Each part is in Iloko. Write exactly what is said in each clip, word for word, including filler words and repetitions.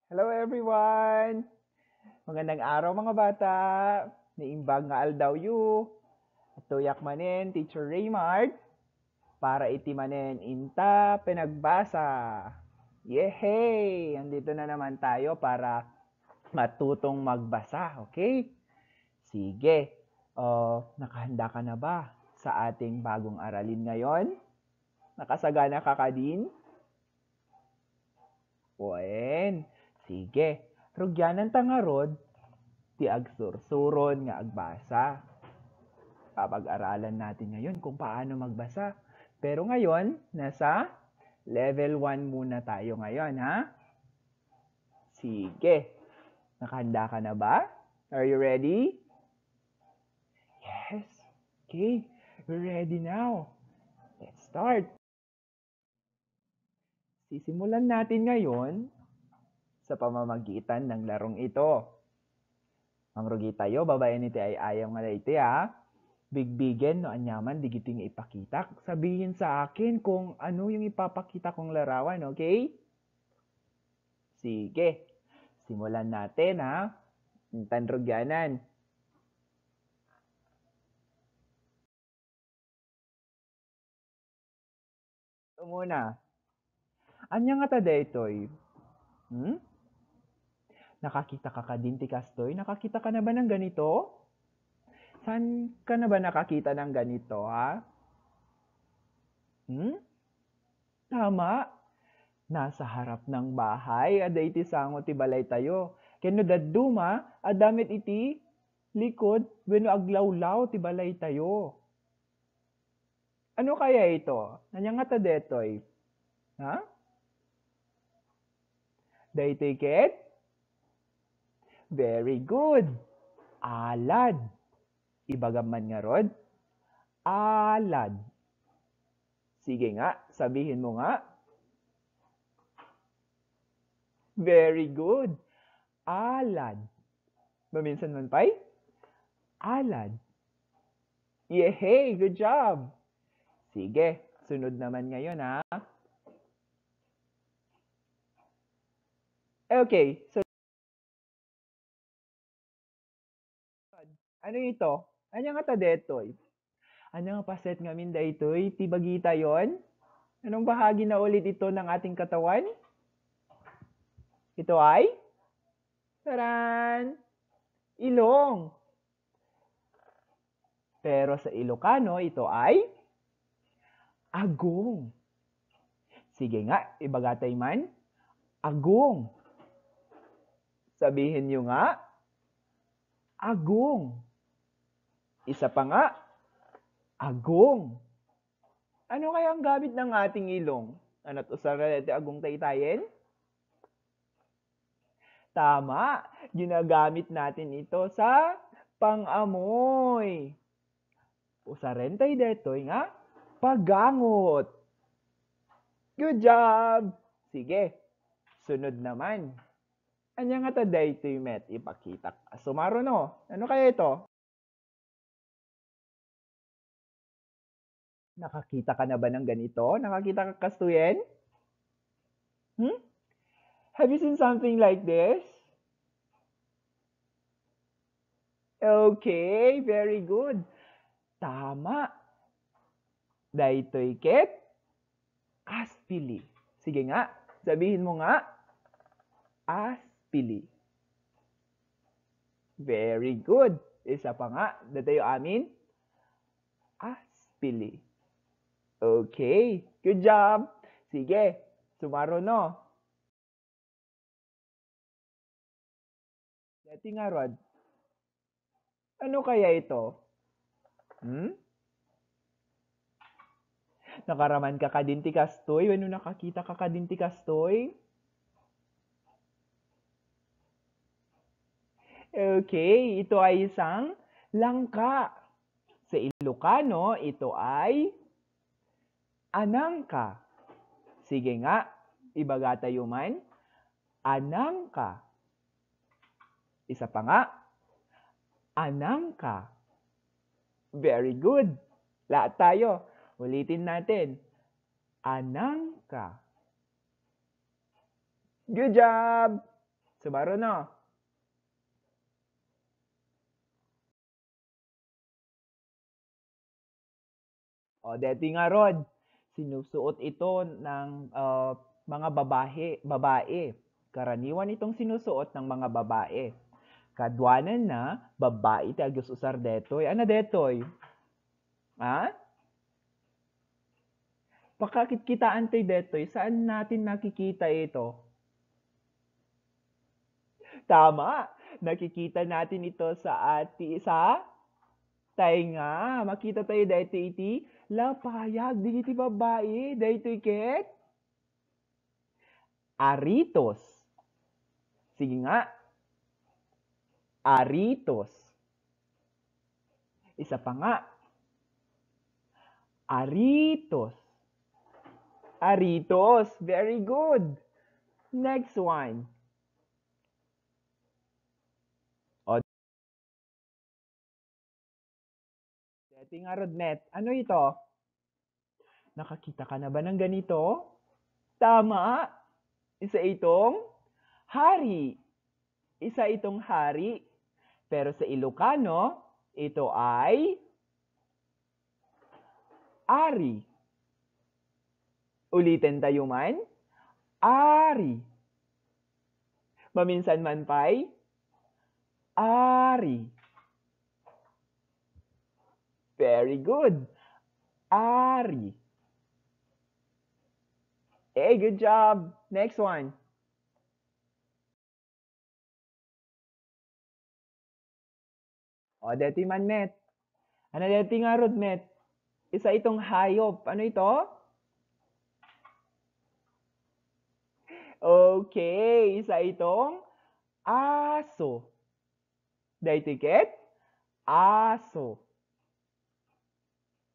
Hello everyone! Magandang araw, mga bata! Naimbag nga aldawyo. Adtoyak manen, Teacher Raymart, para iti manen inta pinagbasa. Yehey! Andito na naman tayo para matutong magbasa, okay? Sige. O, nakahanda ka na ba sa ating bagong aralin ngayon? Nakasagana ka kadin? Wen, sige. Rugiananta ngarud ti agsursuron nga agbasa. Papag-aralan natin ngayon kung paano magbasa. Pero ngayon, nasa level one muna tayo ngayon, ha? Sige. Nakahanda ka na ba? Are you ready? Yes. Okay. We're ready now. Let's start. Sisimulan natin ngayon sa pamamagitan ng larong ito. Mangrugitayo, babaen iti ay-ayaw nga daytoy, ha. Bigbigen no aniaman digitoy nga ipakitak. Sabihin sa akin kung ano yung ipapakita kong larawan, okay? Sige. Simulan natin, ha. Intan rugianan. Ito muna. Ania ngata daytoy? Hmm? Nakakita ka kadin ti kastoy? Nakakita ka na ba ng ganito? Saan ka na ba nakakita ng ganito, ha? Hmm? Tama. Nasa harap ng bahay, adda iti sango ti balaytayo. Ken no dadduma, adda met iti likod wenno aglawlaw ti balaytayo. Ano kaya ito? Ania ngata daytoy? Ha? Daytoy ket? Very good. Alad. Ibagam man ngarud. Alad. Sige nga, sabihin mo nga. Very good. Alad. Maminsan man pay? Alad. Yehey! Good job! Sige, sunod naman ngayon, ha? Okay, so, ano ito? Ania ngata daytoy? Ania nga paset ngamin daytoy ti bagitayon? Anong bahagi na ulit ito ng ating katawan? Ito ay? Taran! Ilong. Pero sa Ilocano, ito ay agong. Sige nga, ibaga tayo man. Agong. Sabihin nyo nga, agong. Isa pa nga, agong. Ano kaya ang gamit ng ating ilong? Ania ti usar daytoy agong taytayen? Tama, ginagamit natin ito sa pang-amoy. Usaren tayo daytoy nga pagangot. Good job! Sige, sunod naman. Ania ngata daytoy met ipakitak? Sumaro no? Ano kaya ito? Nakakita ka na ba ng ganito? Nakakita ka kastoyen? Hmm? Have you seen something like this? Okay, very good. Tama. Daytoy ket aspili. Sige nga, sabihin mo nga, aspili. Very good. Isa pa nga, datayo amin, aspili. Okay, good job. Sige, sumaro no. Dati nga, Rod. Ano kaya ito? Hmm? Nakaraman ka kadin ti kastoy? Wenno nakakita ka kadin ti kastoy? Okay, ito ay isang langka. Sa Ilocano, ito ay anangka. Sige nga, ibaga tayo man. Anangka. Isa pa nga. Anangka. Very good. Lahat tayo. Ulitin natin. Anangka. Good job! Sumaruno. O, deti ngarud, sinusuot ito ng, ah, mga babae, babae. Karaniwan itong sinusuot ng mga babae. Kaduanan na, babae ti agus-usar detoy. Ano detoy? Ha? Pakakitkitaan tayo detoy. Saan natin nakikita ito? Tama. Nakikita natin ito sa ati-, sa tainga. Makita tayo daytoy iti lapayag, dagiti babae. Daytoy ket aritos. Sige nga. Aritos. Isa pa nga. Aritos. Aritos. Very good. Next one. O, deti ngarud met. Ano ito? Nakakita ka na ba ng ganito? Tama. Isa itong hari. Isa itong hari. Pero sa Ilocano, ito ay ari. Ulitin tayo man. Ari. Maminsan man pay. Ari. Very good. Ari. Hey, good job. Next one. O, deti man met. Ano deti ngarud met? Isa itong hayop. Ano ito? Okay, isa itong aso. Daytoy ket? Aso.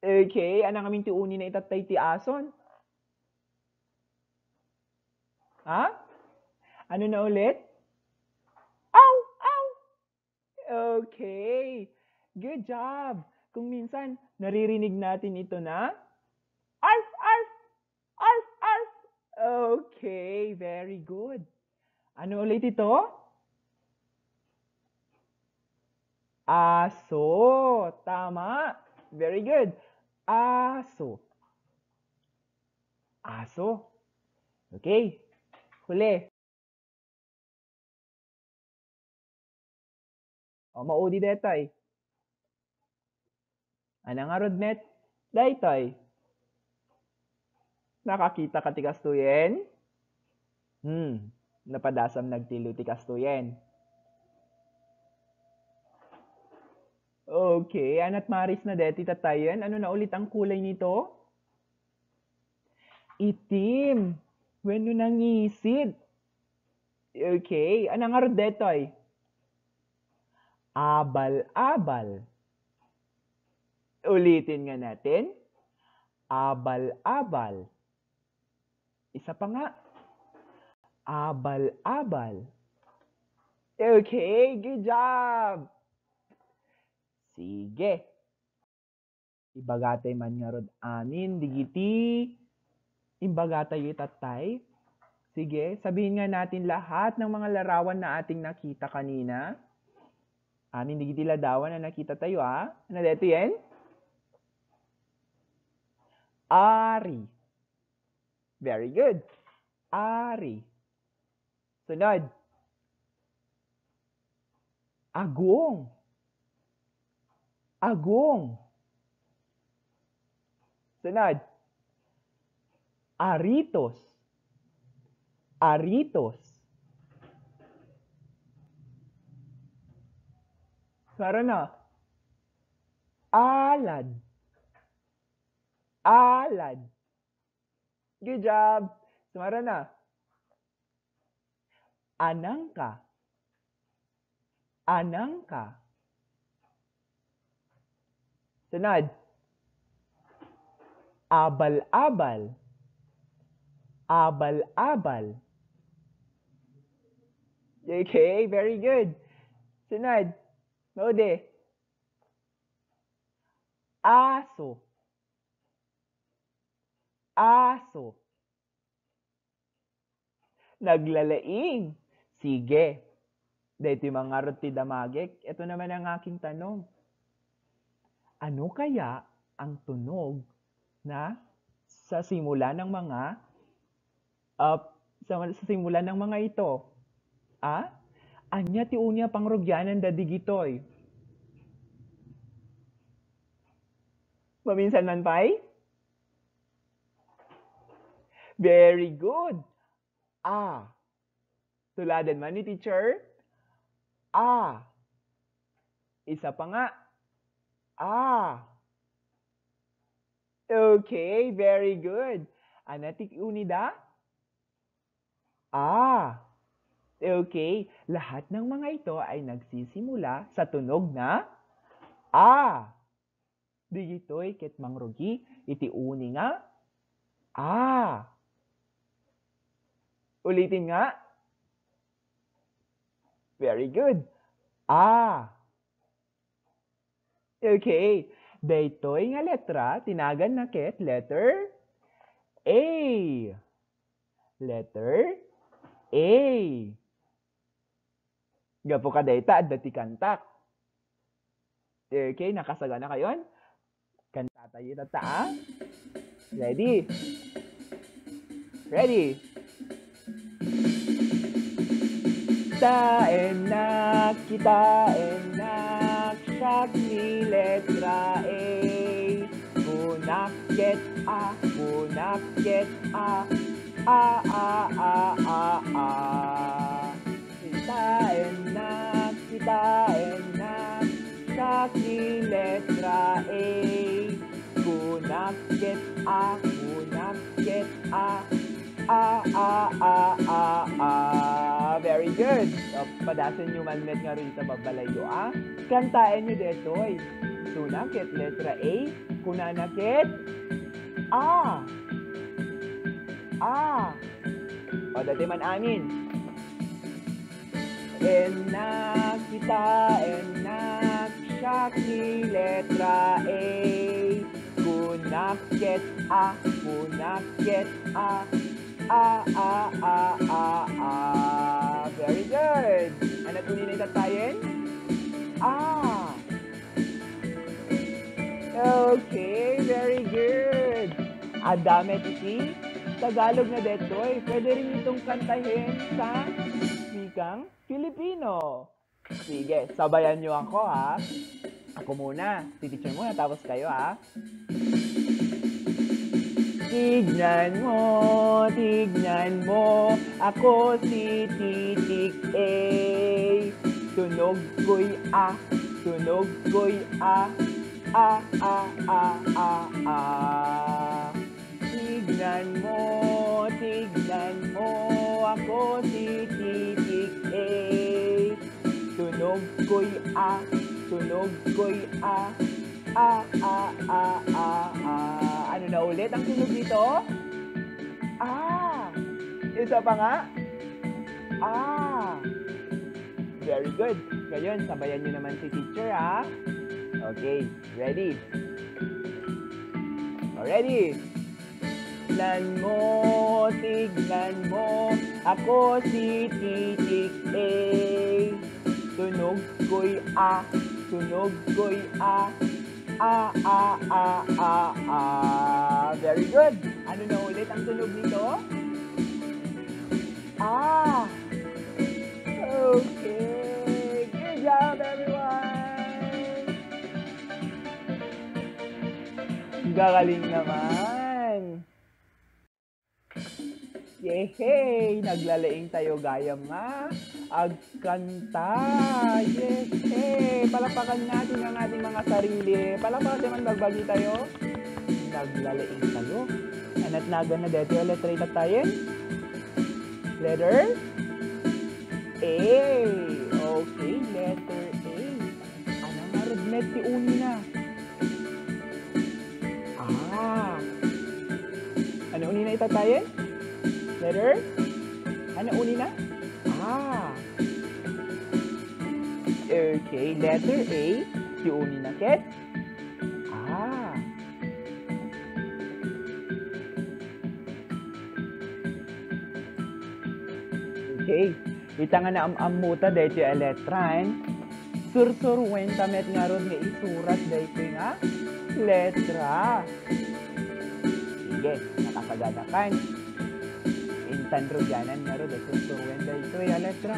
Okay, ano ngamin ti unay nga itattay ti ason? Ha? Ano na ulit? Aw! Aw! Okay. Good job. Kung minsan, naririnig natin ito na, "Arf! Arf! Arf! Arf!" Okay, very good. Ano ulit ito? Aso. Tama. Very good. Aso. Aso. Okay. Huli. O, maudi daytoy. Ano ngarud met? Daytoy. Nakakita ka ti kastoyen? Hmm, napadasam nagtilo ti kastoyen. Okay, anat maris na deti tatayen. Ano na ulit ang kulay nito? Itim. Wenno nangisit. Okay, ano ngarud detoy? Abal-abal. Ulitin nga natin. Abal-abal. Isa pa nga. Abal-abal. Okay, good job. Sige. Ibaga tayo man ngarud amin digiti imbaga tayo itattay. Sige, sabihin nga natin lahat ng mga larawan na ating nakita kanina. Amin digiti ladawan na nakita tayo, ah. Ano dito yan? Ari. Very good. Ari. Sunod. Agong. Agong. Sunod. Aritos. Aritos. Sara na. Alad. Alad. Good job. Sumara na. Anang ka. Anang ka. Sunod. Abal-abal. Abal-abal. Okay, very good. Sunod. Maudi. Aso. Aso. Naglalaing. Sige. Daytoy man ngarud ti damagek. Ito naman ang aking tanong. Ano kaya ang tunog na sa simula ng mga, ah, sa, sa simula ng mga ito? Ah? Ania ti uni a pangrugiananda digitoy? Maminsan man pay? Very good. A. Tuladen man ni teacher. A. Isa pa nga. A. Okay, very good. Ania ti unida? A. Okay, lahat ng mga ito ay nagsisimula sa tunog na A. Digitoy ket mangrugi iti uni nga A. Ulitin nga. Very good. A. Okay. Daytoy nga letra, ti naganna ket letter A. Letter A. Gapu kadayta, adda ti kantak. Okay, nakasagana kayon? Kantatayo ita, ah? Ready? Ready? Kitaennak, kitaennak, siak ni letra A. Kunak ket A, kunak ket A. A, A, A, A, A. Kitaennak, kitaennak, siak ni letra A. Kunak ket A, kunak ket A. A, A, A, A, A. Very good. O, padasenyo man met ngarud ita babbalayyo, a. Kantaenyo daytoy. Isuna ket letra A, kunana ket A. A. O, daytoy man amin. Ennak, kitaennak, siak ni letra A. Kunak ket A, kunak ket A. A, A, A, A, A. Very good. Ania ti unina ita tayen? A. Okay, very good. Adda met iti Tagalog na detoy. Pwede rin itong kantahin sa wikang Filipino. Sige, sabayan niyo ako, ha. Ako muna. Si teacher muna, tapos kayo, ha. Tignan mo, tignan mo, ako si Titik A. Tunog ko'y A, tunog ko'y A. A, A, A, A, A. Tignan mo, tignan mo, ako si Titik A. Tunog ko'y A, tunog ko'y A. A, A, A, A, A. Ano na ulit ang tunog nito? A. Isa pa nga. A. Very good. Ngayon, sabayan niyo naman si teacher, ha? Okay, ready? O, ready? Tignan mo, tignan mo, ako si Titik A. Tunog ko'y A, tunog ko'y A. A, A, A, A, A. Very good. Ano na ulit ang tunog nito? A. Okay. Good job, everyone. Gagaling naman. Yehey! Naglalaing tayo gayam nga agkanta. Yehey! Palakpakan natin ang ating mga sarili. Palakpakan naman, bagbagi tayo. Naglalaing tayo. Anat nagan na dito, letra ita tayen? Letter A. Okay, letter A. Ano nga red net ti unina? Ah. Ano unina ita tayen? Letter? Ano unina? Ah. Okay, letter A. Ti unina ket? Ah. Okay. Ita nga naam-ammota daytoy a letra, sursuruenta met ngarud nga isurat daytoy nga letra. Sige, nakasaganakan. Intan rugianan ngarud a sursuruen daytoy a letra.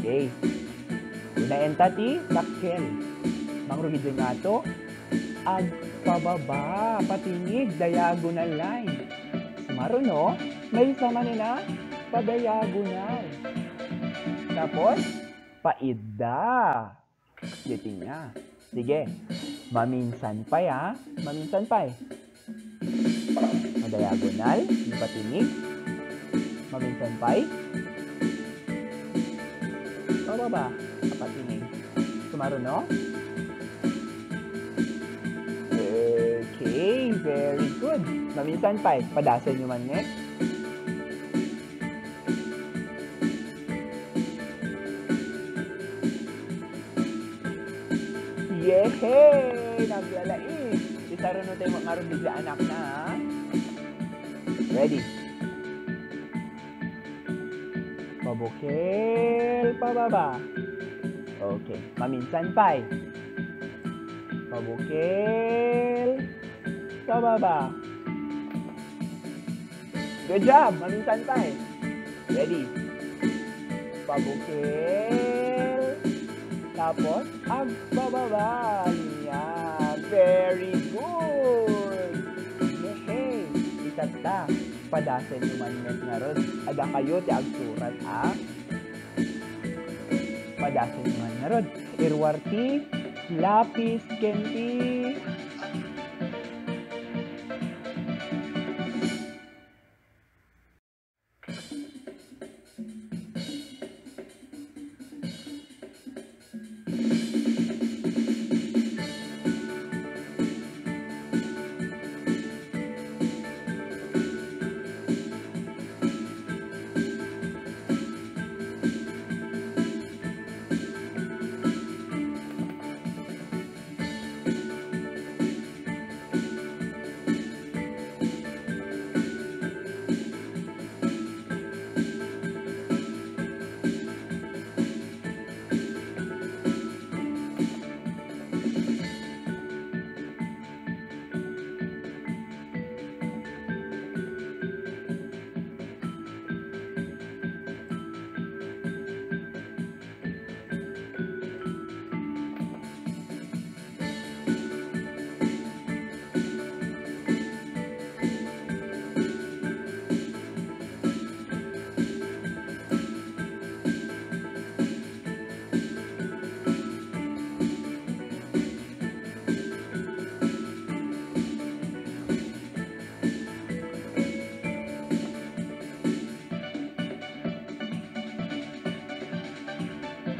Okay. Unaenta ti dakkel. Mangrugi daytoy ngato, agpababa, patingig, diagonal line. Sumaruno, maysa manen a padiagonal. Tapos, paidda. Daytoy nga. Sige. Maminsan pay, ha? Maminsan pay. Madiagonal, mapatinig. Maminsan pay. Pababa, mapatinig. Sumaruno? Okay, very good. Maminsan pay. Padasenyo man, ne? Yehey! Naglalait! Isaruno tayo ngarud daytoy a anakna, ha? Ready? Pabukel, pababa. Okay. Maminsan pay. Pabukel, pababa. Good job! Maminsan pay. Ready? Pabukel. Tapos, agpababa. Yan. Very good! Yehey! Itatta, padasenyo man met ngarud. Adda kayo ti agsurat, a? Padasenyo man ngarud. Iruar ti lapis ken ti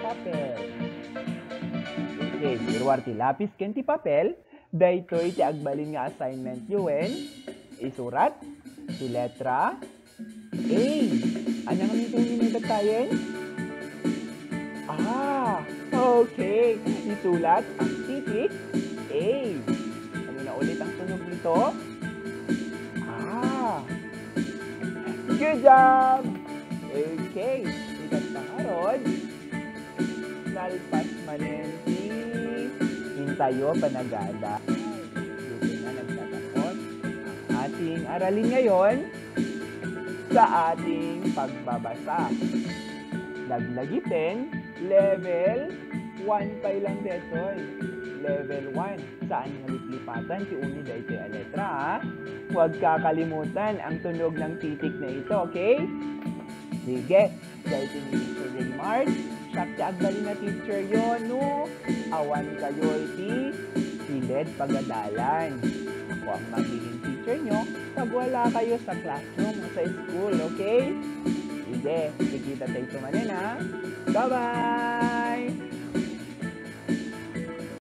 papel. Okay, iruar ti lapis ken ti papel. Daytoy ti agbalin nga assignment yo wen. Isurat ti letra A. Ania ngamin ti unay nga ibagtayen? Ah, okay. Isulat ang titik A. Ano na ulit ang tunog nito? Ah. Good job! Okay. Itatta ngarud. Nalpas manen ti intayo a panagada. Ditoy nga nagtatapos ang ating aralin ngayon sa ating pagbabasa. Laglagiten, level one pay lang detoy. Level one. Saan nga liplipatan ti unay daytoy a letra, ha? Huwag kakalimutan ang tunog ng titik na ito, okay? Sige. Daytoy ni Teacher Raymart, siak ti agbalin a teacher yo, no awan kayo iti siled pagadalan. Ako ang magiging teacher nyo pag wala kayo sa classroom o sa school, okay? Sige, kikita tayo manen, ha? Bye-bye!